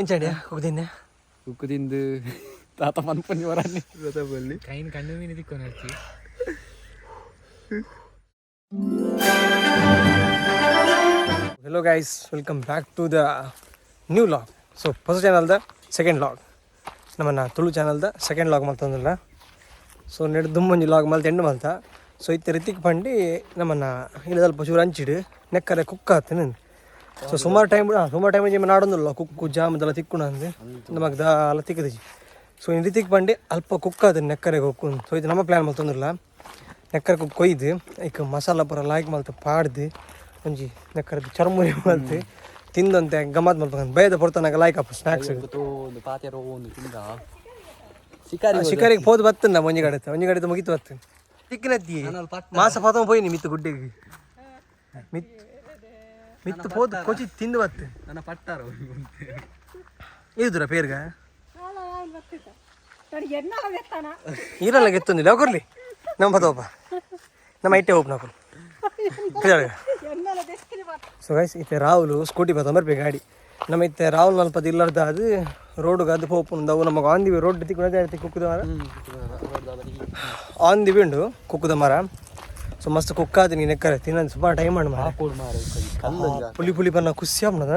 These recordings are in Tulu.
ಎಂಚಂಡಿಯ ಕುಕ್ಕು ಕುಕ್ಕು ತಿಂದು ತಾತ ಪನ್ಪನಿ ವರನ್ನಿ. ಕೈನ್ ಕಣ್ಣು ಮೀನು ತಿಕ್ಕೊಂಡು ಹಚ್ಚಿ. Hello guys, welcome back to the new vlog. So ಹೊಸ ಚಾನಲ್ದ ಸೆಕೆಂಡ್ ಲಾಗ್, ನಮ್ಮನ್ನ ತುಳು ಚಾನಲ್ದ ಸೆಕೆಂಡ್ ಲಾಗ್ ಮಲ್ತೊಂದಿಲ್ಲ. ಸೊ ನೆಡ್ ದುಮ್ಮೊಂಜಿ ಲಾಗ್ ಮಲ್ತ ಎಂಡು ಮಲ್ತ. ಸೊ ಇತ್ತೆ ರಿತಿಕ್ ಪಂಡಿ ನಮ್ಮನ್ನ ಇಲ್ಲದಲ್ಪ ಚೂರು ಹಂಚಿಡು ನೆಕ್ಕರೆ ಕುಕ್ ಆತನ. ಸೊ ಸುಮಾರು ಟೈಮ್, ಸುಮಾರು ಟೈಮ್ ಜಿಮ್ಮ ನಾಡೊಂದಿಲ್ಲ ಕುಕ್ಕು ಜಾಮದೆಲ್ಲ ತಿಕ್ಕುಣ ಅಂದು ನಮಗೆ ದಾಲ ತಿಕ್ಕದಿಜಿ. ಸೊ ಇನ್ನು ರಿತಿಕ್ ಪಂಡಿ ಅಲ್ಪ ಕುಕ್ ಆತನ ನೆಕ್ಕರೆ ಕುಕ್ಕು. ಸೊ ಇದು ನಮ್ಮ ಪ್ಲ್ಯಾನ್ ಮಲ್ತೊಂದಿಲ್ಲ. ನೆಕ್ಕರೆ ಕುಕ್ ಕೊಯ್ದು ಐಕ್ ಮಸಾಲ ಪೂರ ಲಾಯ್ಕ್ ಮಲ್ತ ಪಾಡ್ದು ಒಂಜಿ ನೆಕ್ಕರೆ ಚರ್ಮುರಿ ಮಲ್ತು ತಿಂದಂತೆ ಗಮ್ಮತ್ ಮಲ್ಪ ಬಯದ ಪೊರ್ತನಾಗ ಲಾಯ್ಕ್ ಅಪ್ಪ ಸ್ನ್ಯಾಕ್ಸ್. ಒಂದು ಪಾತೆರ ಒಂದು ತಿಂದ ಶಿಕಾರಿ. ಶಿಕಾರಿಗೆ ಪೋದು ಬತ್ತಂದ ಒಂಜಿ ಕಡೆ, ಒಂಜಿ ಕಡೆ ಮುಗಿತು ಬತ್ತು ತಿಕ್ಕಿನತ್ತಿ ಮಾಸ ಪತಮ ಪೋಯಿ ಮಿತ್ತು ಗುಡ್ಡೆಗೆ ಮಿತ್ ಮಿತ್ತು ಪೋದು ಕೊಚಿ ತಿಂದು ಬತ್ತು. ನನ್ನ ಪಟ್ಟಾರ. ಇದುರ ಪೇರ್ಗ ಈರಲ್ಲ ಗೆತ್ತೊಂದಿಲ್ಲ ಕೊರ್ಲಿ ನಮ್ಮ ಪತೋಪ ನಮ್ಮ ಐಟೆ ಹೋಪ್ ನಾಕು. ಸೊ ಗೈಸ್, ಇತ್ತೆ ರಾಹುಲ್ ಸ್ಕೂಟಿ ಬತ್ತಂಬರ್ಪೆ ಗಾಡಿ. ನಮ್ಮ ಇತ್ತೆ ರಾಹುಲ್ ನಲ್ಪದ ಇಲ್ಲರ್ದ ಅದು ರೋಡ್ಗೆ ಅದು ಪೋಪುಂಡು. ಅವು ನಮಗೆ ಆನ್ the way road ತಿಕ್ಕುನ ಕುಕ್ಕುದ ಮರ ಆನ್ the way ಉಂಡು ಕುಕ್ಕುದ ಮರ. ಸೊ ಮಸ್ತ್ ಕುಕ್ಕಾದ ನೀನು ನೆಕ್ಕರೆ ತಿನ್ನೋದು ಸುಮಾರು ಟೈಮ್ ಮಾಡಿ ಮಾರ. ಪುಲಿ ಪುಲಿ ಬನ್ನ ಖುಷಿ ಆಗ್ನದ.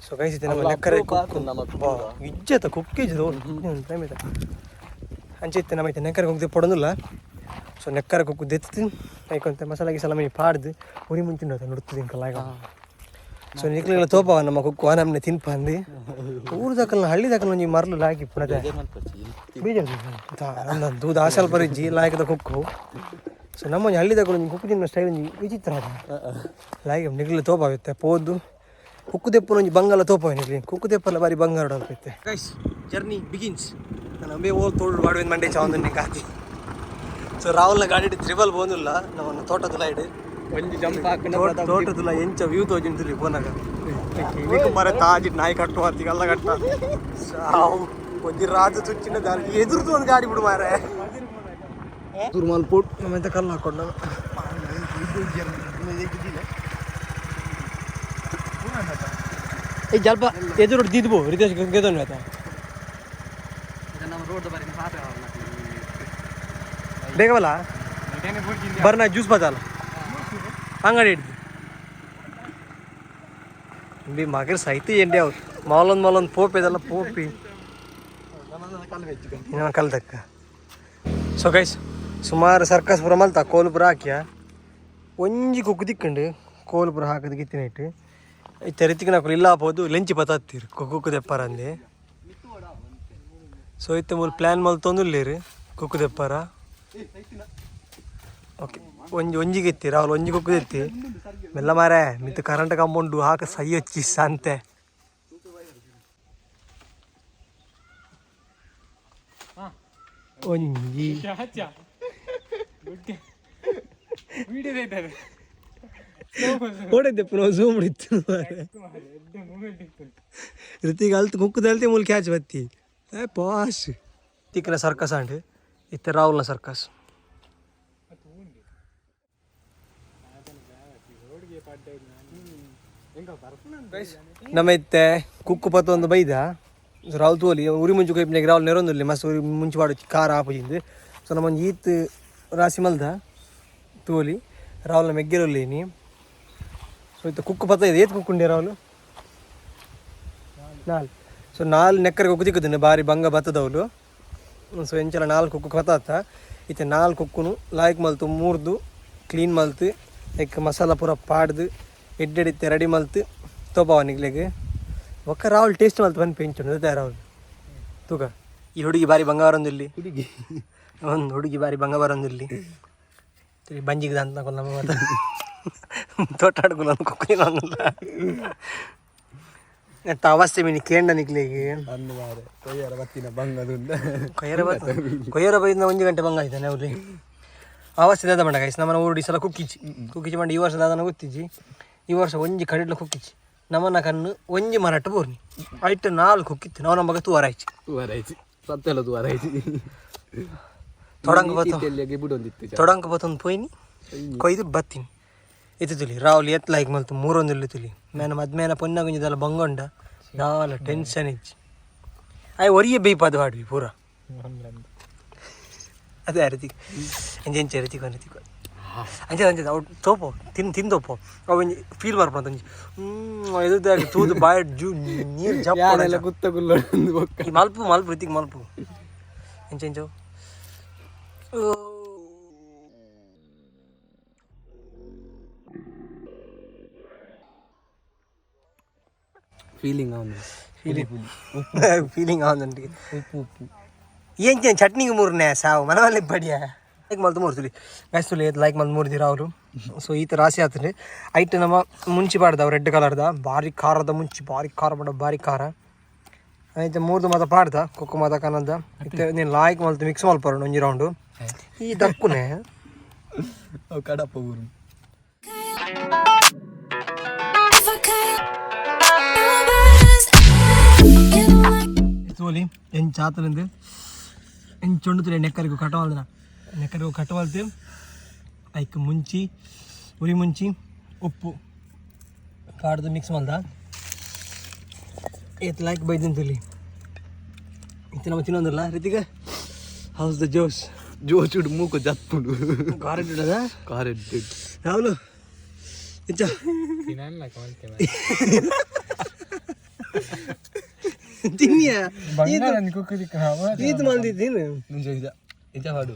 ಸೊ ಗೈಸ್, ಇತ್ತೆ ನಮ್ಮ ನೆಕ್ಕರೆ ಕುಕ್ಕು ಇಜ್ಜತ ಕುಕ್ಕಿಜ್ಜದ ಟೈಮ್ ಐತೆ ಅಂಚೆ. ಇತ್ತೆ ನಮ್ಮ ಇತ್ತೆ ನೆಕ್ಕರೆ ಕುಕ್ಕು ಪಡೋದಿಲ್ಲ. ಸೊ ನೆಕ್ಕರೆ ಕುಕ್ಕು ದೆತ್ತು ಐಕೊಂತೆ ಮಸಾಲ ಗಿಸಾಲ ಮನಿ ಪಾಡ್ದು ಉರಿ ಮುಂಚಿನ ನುಡ್ತದೆ ಇಂಕಲ್ಲ. ಸೊ ನಿಕ್ಲಿಗಳ ತೋಪವ ನಮ್ಮ ಕುಕ್ಕು ನಮ್ಮನೆ ತಿನ್ಪ ಅಂದು ಊರು ದಾಕಲ್ನ ಹಳ್ಳಿ ದಾಕಲ್ನ ಒಂಜಿ ಮರ್ಲು ಲಾಕಿ ಪುನತೆ ಬೀಜ ದೂದ ಆಸಲ್ ಪರಿಜ್ಜಿ ಲಾಯಕದ ಕುಕ್ಕು. ಸೊ ನಮ್ಮ ಒಂಜಿ ಹಳ್ಳಿ ದಾಕಲ್ ಒಂಜಿ ಕುಕ್ಕು ತಿನ್ನ ಸ್ಟೈಲ್ ಒಂಜಿ ವಿಚಿತ್ರ ಅದ ಲಾಯಕ. ನಿಗ್ಲು ತೋಪಾವಿತ್ತೆ ಪೋದು ಕುಕ್ಕು ದೆಪ್ಪನ ಒಂಜಿ ಬಂಗಾಲ ತೋಪಾವೆ ನಿಗ್ಲಿ ಕುಕ್ಕು ದೆಪ್ಪಲ್ಲ ಬಾರಿ ಬಂಗಾರ ಅಲ್ಪಿತ್ತೆ. Guys, journey begins. ನಾನು ಅಂಬೆ ಓಲ್ ತೋಡು ಬಾಡುವೆ ಮಂಡೆ ಚಾವಂದು ಕಾತಿ. ಸೊ ರಾಹುಲ್ನ ಗಾಡಿ ತ್ರಿಬಲ್ ಬೋಂದಿಲ್ಲ ನಮ್ಮ ತೋಟದ ಲೈಡ್. ಒಂಜಿ ಜಂಪ್ ಹಾಕೊಂಡು. ತೋಟದಲ್ಲ ಎಂಚ ವ್ಯೂ ತೋಜಿಂತಿರಿ ಪೋನಾಗ ನಿಕ್ಕು ಮರ ತಾಜಿ ನಾಯಿ ಕಟ್ಟು ಹತ್ತಿಗೆ ಅಲ್ಲ ಕಟ್ಟ ಸಾವು ಒಂಜಿ ರಾಜ ಚುಚ್ಚಿನ ದಾರಿ ಎದುರುದು ಒಂದು ಗಾಡಿ ಬಿಡು ಮಾರೆ ತುರ್ಮಾಲ್ ಪೋಟ್ ನಮ್ಮ ಎಂತ ಕಲ್ಲು ಹಾಕೊಂಡು. ಈ ಜಲ್ಪ ಎದುರು ದಿದ್ಬೋ ರಿತೇಶ್ ಗೆದೋನ್ ಆಯ್ತಾ. ನಮ್ಮ ರೋಡ್ ಬಾರಿ ಪಾತೆ. ಬೇಗವಲ್ಲ ಬರ್ನ ಜ್ಯೂಸ್ ಬದಲ್ಲ ಅಂಗಡಿ ಹಿಡ್ದು ಬಿ ಮಗರ್ ಸಹಿತ ಎಂಡಿ ಅವು ಮಾಲೊಂದು ಮಾಲೊಂದು ಪೋಪಿ ಇದೆಲ್ಲ ಪೋಪಿ ಇನ್ನೊಂದು ಕಲ್ದಕ್ಕ. ಸೊ ಗೈಸ್, ಸುಮಾರು ಸರ್ಕಸ್ ಪೂರ ಮಲ್ತ ಕೋಲು ಪೂರ ಹಾಕ್ಯ ಒಂಜಿ ಕುಕ್ಕು ತಿಕ್ಕಂಡು ಕೋಲು ಪೂರ ಹಾಕದು ಗಿತ್ತಿನ ಇಟ್ಟು ಇತ್ತೆ ರಿತಿಕ್ ನಾಕುಲು ಇಲ್ಲ ಪೋದು ಲೆಂಚಿ ಪತ್ತಾತ್ತೀರು ಕುಕ್ಕು ದೆಪ್ಪಾರ ಅಂದೆ. ಸೊ ಇತ್ತೆ ಮೂಲು ಪ್ಲ್ಯಾನ್ ಮಲ್ತೊಂದುಲ್ಲೇರು ಕುಕ್ಕು ದೆಪ್ಪಾರ. ಓಕೆ, ಒಂಜಿ ಒಂಜಿಗೆ ಎತ್ತಿ ರಾಹುಲ್ ಒಂಜಿ ಕುಕ್ಕು ಎತ್ತಿ ಮೆಲ್ಲ ಮಾರೆ ಮಿತ್ತು ಕರೆಂಟ್ ಕಂಪೌಂಡು ಹಾಕ ಸೈ ಹಚ್ಚಿ ಸಂತೆ. ಒಂಜಿ ವಿಡಿಯೋ ಐತಾರೆ. ಓಡಿದ್ದೆ ಪುನಃ ಝೂಮ್ ಇತ್ತು ಋತಿಗೆ ಅಲ್ತು ಕುಕ್ಕುದ ಅಲ್ತಿ ಮೂಲ ಕ್ಯಾಚ್ ಬತ್ತಿ ಏ ಪಾಶ್ ತಿಕ್ಕನ ಸರ್ಕಸ್ ಆಂಡ್ ಇತ್ತೆ ರಾಹುಲ್ನ ಸರ್ಕಸ್. ನಮ್ಮ ಇತ್ತೆ ಕುಕ್ಕು ಪತ್ತ ಒಂದು ಬೈದ. ಸೊ ರಾಹುಲ್ ತೋಲಿ ಉರಿ ಮುಂಚು ಕೊಯ್ಪಿನಾಗ ರಾಹುಲ್ ನೆರೊಂದುಲ್ಲಿ ಮಸ್ತ್ ಉರಿ ಮುಂಚು ಪಾಡು ಖಾರ ಆಪುಜಿಂದು. ಸೊ ನಮ್ಮ ಒಂಜಿ ಈತ್ ರಾಸಿ ಮಲ್ದ ತೋಲಿ ರಾಹುಲ್ನ ಮೆಗ್ಗೆರುಲ್ಲಿ ನೀ. ಸೊ ಇತ್ತೆ ಕುಕ್ಕು ಪತ್ತ ಇದೆ. ಏತ್ ಕುಕ್ಕುಂಡೆ ರಾಹುಲ್? ನಾಲ್. ಸೊ ನಾಲ್ ನೆಕ್ಕರೆ ಕುಕ್ಕು ತಿಕ್ಕುದಿನ ಬಾರಿ ಬಂಗ ಬತ್ತದವಳು. ಸೊ ಎಂಚಲ ನಾಲ್ ಕುಕ್ಕು ಕತ್ತಾತ. ಇತ್ತೆ ನಾಲ್ ಕುಕ್ಕುನು ಲಾಯ್ಕ್ ಮಲ್ತು ಮೂರ್ದು ಕ್ಲೀನ್ ಮಲ್ತು ಎಕ್ ಮಸಾಲ ಪೂರ ಪಾಡ್ದು ಎಡ್ಡೆಡಿತ್ತೆ ರೆಡಿ ಮಲ್ತು ತೋಪಾವ ನಿಗ್ಲೆಗ್. ಒಕ್ಕ ರಾಹುಲ್ ಟೇಸ್ಟ್ ಮಲ್ತು ಬಂದು ಪೆಂಚು ರಾಹುಲ್ ತೂಕ. ಈ ಹುಡುಗಿ ಬಾರಿ ಬಂಗಾರ ಇಲ್ಲಿ. ಹುಡುಗಿ. ಒಂದು ಹುಡುಗಿ ಬಾರಿ ಬಂಗ ಬರೊಂದಿಲ್ಲಿ ಬಂಜಿಗೆ ಅಂತ ನಮ್ಮ ಮತ್ತೆ ತೋಟ ಆಡ್ಗುಲ ಕುಕ್ಕಿನ ಎಂತ ಅವಸ್ಥೆ ಮೀನಿ ಕೇಂಡ ನಿಕ್ಲೆಗೆ. ಅಂದು ಮಾರೆ ಕೊಯ್ಯರ ಬತ್ತಿನ ಬಂಗದುಂಡ. ಕೊಯ್ಯರ ಬತ್ತ ಕೊಯ್ಯರ ಬೈದ ಒಂಜಿ ಗಂಟೆ ಬಂಗ ಆಯ್ತಾನೆ ಅವ್ಲಿ ಅವಸ್ಥೆ ದಾದ ಮಂಡ. ಗೈಸ್, ನಮ್ಮನ ಊರು ಈ ಸಲ ಕುಕ್ಕಿಚಿ ಕುಕ್ಕಿಚಿ ಮಂಡ. ಈ ವರ್ಷ ದಾದನ ಗೊತ್ತಿಜ್ಜಿ. ಈ ವರ್ಷ ಒಂಜಿ ಕಡಿಡ್ಲ ಕುಕ್ಕಿಚಿ ನಮ್ಮನ ಕಣ್ಣು ಒಂಜಿ ಮರಟ್ಟು ಬೋರ್ನಿ ಐಟ್ ನಾಲ್ಕು ಕುಕ್ಕಿತ್ತು ನಾವು ನಮಗ ತೂವರಾಯ್ಚಿ. ತುವರಾಯ್ಚಿ ಸತ್ತೆಲ್ಲ ತುವರಾಯ್ಚಿ. ತೊಡಂಗ ಬತ್ತ ಬಿಡೊಂದಿತ್ತು. ತೊಡಂಕ ಬತ್ತೊಂದು ಪೋಯ್ನಿ ಕೊಯ್ದು ಬತ್ತೀನಿ ಇತ್ತು ತುಲಿ ರಾಹುಲ್ ಎತ್ ಲೈಕ್ ಮಲ್ತು ಮೂರೊಂದು ತುಲಿ ಮೇನ ಮದ್ಮೇನ ಪೊನ್ನಾಗುಂಜಿದಲ್ಲ ಬಂಗೊಂಡ. ದಾಲ ಟೆನ್ಷನ್ ಇಜ್ಜಿ. ಆಯ್ ಒರಿಯೆ ಬೇಯ್ಪಾದ ವಾಡ್ವಿ ಪೂರ. ಅದೇ ಅರತಿ ಅಂಚೆ ಅಂಚೆ ಅರತಿ ಕೊನೆ ಅಂಚೆ ಅಂಚೆ ಅವು ತೋಪು ತಿನ್ ತಿಂದೋಪು ಅವು ಒಂಜಿ ಫೀಲ್ ಬರ್ಪುಂಡು ಒಂಜಿ ಎದುರ್ದಾಗ ತೂದು ಬಾಯ್ ಜೂ ನೀರು ಯಾನೆಲ್ಲ ಜಪ್ಪ. ಗುತ್ತ ಗುಲ್ಲೊಂದು ಬೊಕ್ಕ. ಈ ಮಲ್ಪು ಮಲ್ಪು ರಿತಿಕ್ ಮಲ್ಪು ಎಂಚ ಎಂಚ. ಫೀಲಿಂಗ್ ಅವನು. ಫೀಲಿಂಗ್ ಫೀಲಿಂಗ್ ಆವಂದಂಟಿ. ಉಪ್ಪು ಉಪ್ಪು. ಏನ್ ಚಟ್ನಿಗೆ ಮೂರನೇ ಸಾವು ಮನವಲ್ಲಿ ಬಡಿಯ ಲೈಕ್ ಮಲ್ತು ಮೂರು ತುಲಿ ಗೈಸ್ ತುಲಿ ಲೈಕ್ ಮಲ್ತು ಮೂರು ದಿರ ಅವರು. ಸೊ ಈತ ರಾಸಿ ಆತಂದ್ರೆ ಐಟ್ ನಮ್ಮ ಮುಂಚಿ ಪಾಡ್ದವು ರೆಡ್ ಕಲರ್ದ ಭಾರಿ ಖಾರದ ಮುಂಚಿ, ಭಾರಿ ಖಾರ ಪಡ ಭಾರಿ ಖಾರ ಐತೆ. ಮೂರ್ದು ಮಾತ ಪಾಡ್ದ ಕೊಕ್ಕ ಮಾತ ಕನದ ಇತ್ತೆ ನೀನು ಲಾಯ್ಕ್ ಮಲ್ತು ಮಿಕ್ಸ್ ಮಲ್ಪರು ಒಂಜಿ ರೌಂಡು ಈ ದಕ್ಕುನೆ. ಅವು ಕಡಪ ಊರು. ತೋಲಿ ಎಂಚ ಆತನಂದು ಎಂಚೊಂಡು ತುಲಿ ನೆಕ್ಕರಿಗೂ ಕಟ್ಟವಾಲ್ದಿನ ನೆಕ್ಕರಿಗೂ ಕಟ್ಟವಾಲ್ತು. ಐಕ್ ಮುಂಚಿ ಉರಿ ಮುಂಚಿ ಉಪ್ಪು ಕಾಡ್ದು ಮಿಕ್ಸ್ ಮಲ್ದ ಏತ್ ಲೈಕ್ ಬೈದಿನ ತುಲಿ. ಇತ್ತೆ ನಮ್ಮ ತಿನ್ನೊಂದಿಲ್ಲ. ರಿತಿಕ, ಹೌಸ್ the ಜೋಶ್? ಜೋಚುಡು ಮೂಕು ಜತ್ಪುಂಡು. ಖಾರ ಇಡದ. ಖಾರ. ರಾಹುಲ್, ಎಂಚ? ತಿನ್ನಲ್ಲ ಕಮಲ್ತೆ. ತಿನ್ನಿಯ. ಬಂಗಾರ ಕುಕ್ಕು ದಿಕ್ಕ. ಈತ್ ಮಲ್ದಿದ್ದೀನಿ. ನಿಜ ನಿಜ ನಿಜ ಹಾಡು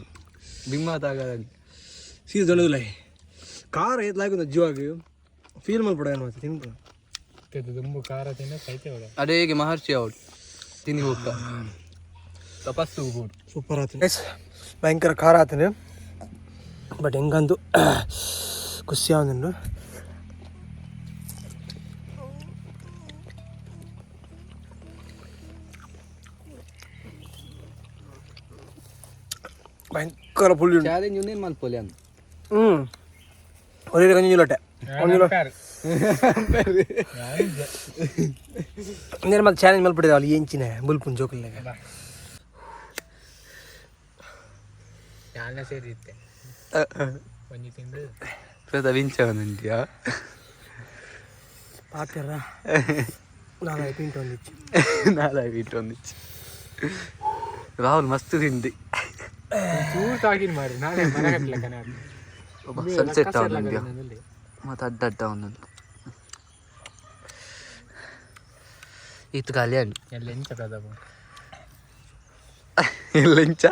ಬಿಮ್ಮ ತಾಗದಂಗೆ. ಸೀದಾ ದೊಣ್ಣದಿಲ್ಲ ಖಾರ ಏತ್ ಲಾಯ್ಕ್ ಜೀವಾಗ ಫೀಲ್ ಮಲ್ಪಡ ಏನು ಮತ್ತೆ ತಿನ್ಪು. ದುಂಬು ಖಾರ ತಿನ್ನ ಕೈತೆ ಹೋದ. ಅಡೇಗೆ ಮಹರ್ಷಿ ಅವಳು ತಿನ್ನಿ ಹೋಗ್ತ ತಪಸ್ಸು ಹೋಗ್ಬೋದು. ಸೂಪರ್ ಆತು ಗೈಸ್, ಭಯಂಕರ ಖಾರ ಆತನು, ಬಟ್ ಹೆಂಗಂದು ಖುಷಿ ಆವಂದುಂಡು. ಭಯಂಕರ ಪುಳ್ಳಿ ಉಂಟು. ಚಾಲೆಂಜ್ ಉಂದೇನು ಮಲ್ಪೊಲೆ ಅಂತ. ಹ್ಞೂ, ಒಳ್ಳೆ ಕೊಂಚ ಲೊಟ್ಟೆ ಒಂದು నేను మాకు ఛాలెంజ్ మళ్ళీ వాళ్ళు ఏంచిన బుల్పుని జోకులు. ಯಾನ ಸೇರಿತ್ತೆ ಒಂಜಿ ತಿಂದು. ಪ್ರತ ವಿಂಚವನಂಟಿಯಾ. ಪಾತೆರ ನಾನು ಪಿಂಟ್ ಒಂದಿಚ್ಚು. ನಾಳೆ ಬಿಟ್ಟು ಒಂದಿಚ್ಚು. ರಾಹುಲ್ ಮಸ್ತ್ ತಿಂಡಿ. ಚೂರು ತಾಗಿನ ಮಾರಿ ನಾಳೆ ಮರಗಟ್ಲೆ ಕಣ. ಸನ್ಸೆಟ್ ಅವನಂದ್ಯ ಮತ್ತೆ ಅಡ್ಡ ಅಡ್ಡ ಒಂದೊಂದು ಇತ್ತು ಖಾಲಿ ಹಣ್ಣು. ಎಲ್ಲ ಎಂಚ ಕದಬ. ಎಲ್ಲ ಇಂಚ.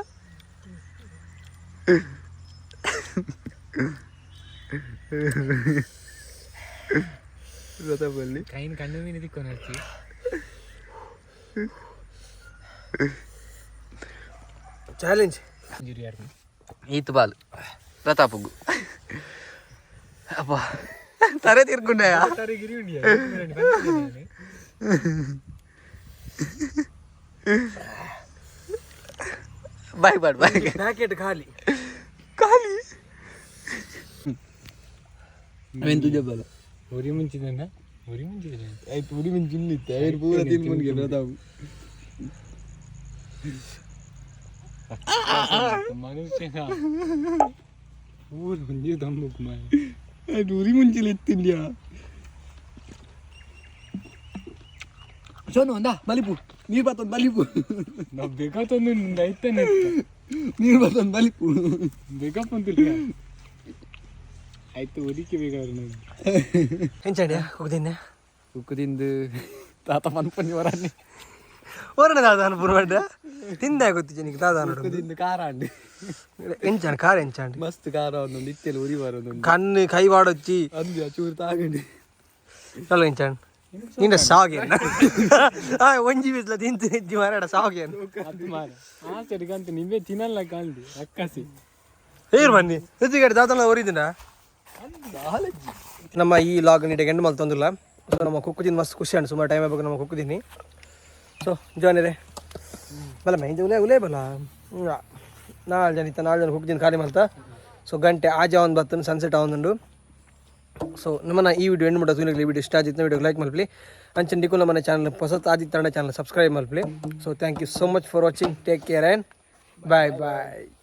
ಪ್ರತಾಪಲ್ಲಿ ಕೈನ್ ಕಣ್ಣು ಮೀನು ದಿಕ್ಕು ನರ್ಚಿ. ಚಾಲೆಂಜ್. ಜುರಿಯಾರ್. ಈತು ಬಾಲು ಪ್ರತಾಪಗು ಅಪ್ಪ ತರೆ ತೀರ್ಕೊಂಡೆಯಾ. ತರೆ ಗಿರಿ ಉಂಡಿಯಾ. Bye bye bye. ಪ್ಯಾಕೆಟ್ ಖಾಲಿ. ಖಾಲಿ ಅವೇನು ತುಜೆ ಬಲ. ಉರಿ ಮುಂಚಿದನ ಉರಿ ಮುಂಚಿದನ. ಆಯ್ತು, ಉರಿ ಮುಂಚೆ ತಿನ್ನಿತ್ತೆ ಐರು ಪೂರ ತಿನ್ಮುನ್ಗೆ ಪ್ರತಾಪ್. ಮನುಷ್ಯನ ಊರು ಒಂಜಿ ದಮ್ಮುಕ್ ಮಾಯ. ಆಯ್ತು, ಉರಿ ಮುಂಚಿಲಿ ಎತ್ತಿಂದ್ಯಾ ಸೋನು ಅಂದ ಬಲಿಪು ನೀರು ಬತ್ತೊಂದು ಬಲಿಪು. ನಾವು ಬೇಕಾತೊಂದು ಐತಾನೆ. ನೀರು ಬತ್ತೊಂದು ಬಲಿಪು. ಬೇಕಪ್ಪ ಅಂತಿಲ್ಲ ಆಯ್ತು ಉರಿಕೆ ಬೇಕಾದ್ರೆ ನೋಡಿ. ಎಂಚಂಡಿಯಾ ಹೋಗ್ದಿನ್ನೆ. ಉಕ್ಕು ತಿಂದು ತಾತ ಪನ್ಪನಿ ವರನ್ನಿ. ಓರಣ ದಾದಾನ ಪೂರ್ವಡ್ಡ ತಿಂದೆ ಗೊತ್ತಿಜ್ಜಿ ನಿಂಗೆ ದಾದಾನ. ಉಕ್ಕು ತಿಂದು ಖಾರ ಅಂಡು. ಎಂಚಾಂಡ್ ಖಾರ ಎಂಚಾಂಡ್? ಮಸ್ತ್ ಖಾರ ಒಂದೊಂದು ಇತ್ತೆಲ್ಲ ಉರಿ ಬರೋದೊಂದು. ಕಣ್ಣು ಕೈ ವಾಡೊಚ್ಚಿ. ಅಂದ್ಯ ಚೂರು ತಾಗಂಡಿ. ಚಲೋ ಎಂಚಾಂಡ್ ನಿನ್ನ ಸಾಗೇನ ಒಂಜಿ ಬಿಸ್ಲ ತಿಂತು ಹೆಜ್ಜಿ ಮಾರಾಡ ಸಾಗೇನು. ಅದು ಮಾರ ಆ ಸರಿಗಂತ ನಿಂಬೆ ತಿನ್ನಲ್ಲ ಕಾಲ್ದಿ ಅಕ್ಕಸಿ. ಹೇರ್ ಬನ್ನಿ ರುಚಿಗಡೆ ದಾದನ ಒರಿದಿನ ನಮ್ಮ ಈ ಲಾಗ್ ನೀಟಾಗಿ ಎಂಡ್ ಮಲ್ತೊಂದಿಲ್ಲ. ಸೊ ನಮ್ಮ ಕುಕ್ಕು ಮಸ್ತ್ ಖುಷಿ ಅಂಡ್ ಸುಮಾರು ಟೈಮ್ ಆಗಬೇಕು ನಮ್ಮ ಕುಕ್ಕುದೀನಿ. ಸೊ ಜಾನಿರೆ ಬಲ ಮೈಂದ ಉಲೇ ಉಲೇ ಬಲ ನಾಲ್ ಜನ ಇತ್ತ ನಾಲ್ ಜನ ಕುಕ್ದಿನ ಖಾಲಿ ಮಲ್ತ. ಸೊ ಗಂಟೆ ಆಜ ಒಂದು ಬತ್ತನು ಸನ್ಸೆಟ್ ಆವೊಂದುಂಡು. ಸೊ ನಮ್ಮನ್ನ ಈ ವಿಡಿಯೋ ಎಂಡ್ ಮುಟ್ಟ ತೂನಗ್ಲಿ. ವಿಡಿಯೋ ಇಷ್ಟ ಆಗಿತ್ತು ವಿಡಿಯೋ ಲೈಕ್ ಮಲ್ಪಲಿ. ಅಂಚೆ ನಿಕುಲ್ ನಮ್ಮನೆ ಚಾನಲ್ ಹೊಸತ್ ಆದಿತ್ತಂಡ ಚಾನಲ್ ಸಬ್ಸ್ಕ್ರೈಬ್ ಮಲ್ಪಲಿ. So thank you so much for watching. Take care and bye bye.